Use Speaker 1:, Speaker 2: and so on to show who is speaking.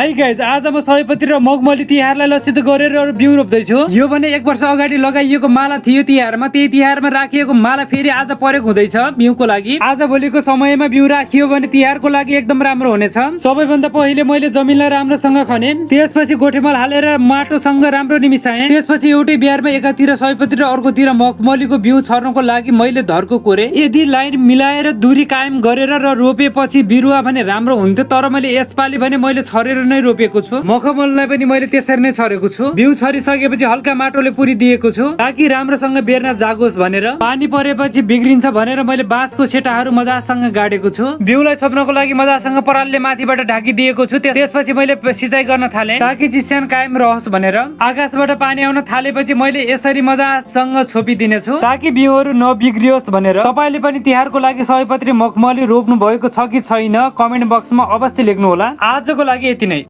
Speaker 1: Hi guys, आज म सयपत्री र मखमली तिहारलाई लक्षित गरेर बिउ रोप्दैछु। यो भने 1 वर्ष अगाडि लगाइएको माला थियो तिहारमा, त्यही तिहारमा राखिएको माला फेरि आज प्रयोग हुँदैछ बिउको लागि। आज भोलिको समयमा बिउ राखियो भने तिहारको लागि एकदम राम्रो हुनेछ। सबैभन्दा पहिले मैले जमिनलाई राम्रोसँग खने, त्यसपछि गोठेमल हालेर माटोसँग राम्रो मिसाएँ। त्यसपछि एउटै बिहारमा एकातिर सयपत्री र अर्कोतिर मखमलीको बिउ छर्नको लागि मैले धर्को कोरे। यदि लाइन मिलाएर दूरी कायम गरेर र रोपेपछि बिरुवा भने राम्रो हुन्थ्यो, तर मैले यसपालि भने मैले छरेर नै रोपेको छु। मखमललाई पनि मैले त्यसरी नै छरेको छु। बिउ छरिसकेपछि हल्का माटोले पुरिदिएको छु ताकि राम्रोसँग बेर्ना जागोस् भनेर। पानी परेपछि बिग्रिन्छ भनेर मैले बाँसको सेटाहरू मजासँग गाडेको छु। बिउलाई छोप्नको लागि मजासँग परालले माथिबाट ढाकिदिएको छु। त्यसपछि मैले सिँचाइ गर्न थालेँ ताकि चिस्यान कायम रहोस् भनेर। आकाशबाट पानी आउन थालेपछि मैले यसरी मजासँग छोपिदिनेछु ताकि बिउहरू नबिग्रियोस् भनेर। तपाईले पनि तिहारको लागि सयपत्री मखमली रोप्नु भएको छ कि छैन कमेन्ट बक्समा अवश्य लेख्नु होला। आजको लागि यति नै।